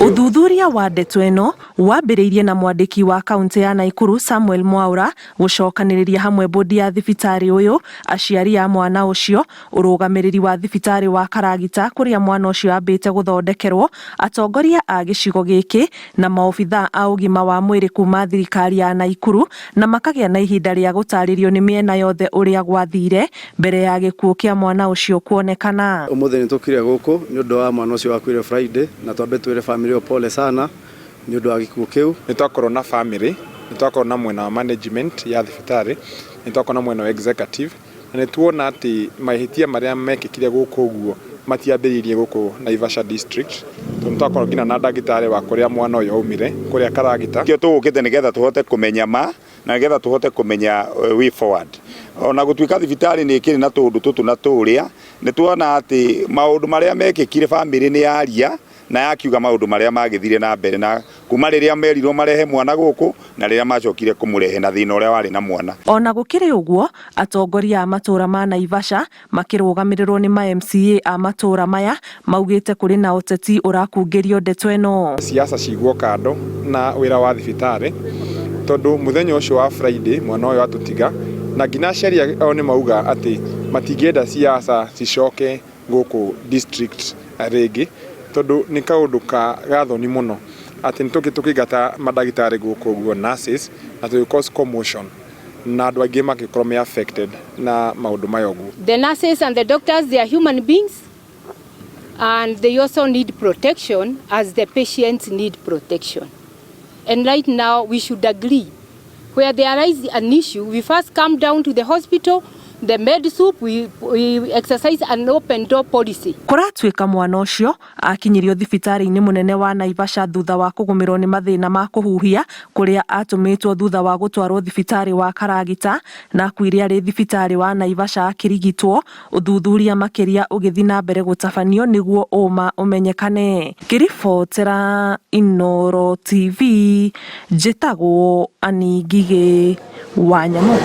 Ũthuthuria wa ndeto ĩno wambĩrĩirie na mwandĩki wa kaunti ya Naikuru Samuel Mwaura gũcokanĩrĩria hamwe bodi ya thibitarĩ ũyũ, aciari a mwana ũcio, ũrũgamĩrĩri wa thibitarĩ wa Karagita kũrĩa mwana ũcio ambĩte gũthondekerwo, atongoria a gĩcigo gĩkĩ na maobithaa a ũgima wa mwĩrĩ kuma thirikari ya Naikuru na makagĩa na ihinda rĩa gũtarĩrio nĩ mĩena yothe ũrĩa gwathire mbere ya gĩkuũ kĩa mwana ũcio kuonekana. Ũmũthĩ nĩ tũkire gũkũ nĩ ũndũ wa mwana ũcio wakuire Friday, na twambe twĩre family ĩyo pole sana nĩ ũndũ wa gĩkuũ kĩu. Nĩ twakorwo na family, nĩ twakorwo na mwena wa management ya thibitarĩ, nĩ twakorwo na mwena wa executive, na nĩ tuona atĩ mahĩtia marĩa mekĩkire gũkũ ũguo matiambĩrĩirie gũkũ Naivasha district, tondũ nĩ twakorwo nginya na ndagĩtarĩ wa kũrĩa mwana ũyũ aumire, kũrĩa Karagita. Kĩo tũgũkĩte nĩgetha tũhote kũmenya ma na nĩgetha tũhote kũmenya way forward. Ona gũtuĩka thibitarĩ nĩ ĩkĩrĩ na tũũndũ tũtũ na tũrĩa, nĩ tuona atĩ maũndũ marĩa mekĩkire family nĩ yaria na yakiuga maũndũ marĩa magĩthire na mbere na kuma rĩrĩa merirwo marehe mwana gũkũ na rĩrĩa macokire kũmũrehe na thĩna ũrĩa warĩ na mwana. Ona gũkĩrĩ ũguo, atongoria a matũra ma Naivasha makĩrũgamĩrĩrwo nĩ ma MCA a matũra maya maugĩte kũrĩ na ũteti ũrakungĩrio ndeto ĩno. Siasa cigwo kando na wĩra wa thibitarĩ, tondũ mũthenya ũcio wa Friday mwana ũyũ atũtiga, na nginya aciari ao nĩ mauga atĩ matingĩenda siasa cicoke gũkũ district rĩngĩ, tondũ nĩ kaũndũ ka gathoni mũno atĩ nĩ tũkĩingata mandagĩtarĩ gũkũ ũguo, nurses, na tũgĩ cause commotion na andũ aingĩ magĩkorwo me affected na maũndũ maya ũguo. The nurses and the doctors, they are human beings and they also need protection as the patients need protection. And right now we should agree where there is an issue, we first come down to the hospital, the med sup, we exercise an open door policy. Kũratuĩka mwana ũcio akinyirio thibitarĩ-inĩ mũnene wa Naivasha thutha wa kũgũmĩrwo nĩ mathĩna ma kũhuhia kũrĩa atũmĩtwo thutha wa gũtwarwo thibitarĩ wa Karagita na akuire arĩ thibitarĩ wa Naivasha akĩrigitwo. Ũthuthuria makĩria ũgĩthiĩ na mbere gũtabanio nĩguo ũma ũmenyekane. Ngĩribotera Inooro TV, njĩtagwo Annie Ngigĩ wa Nyamũ.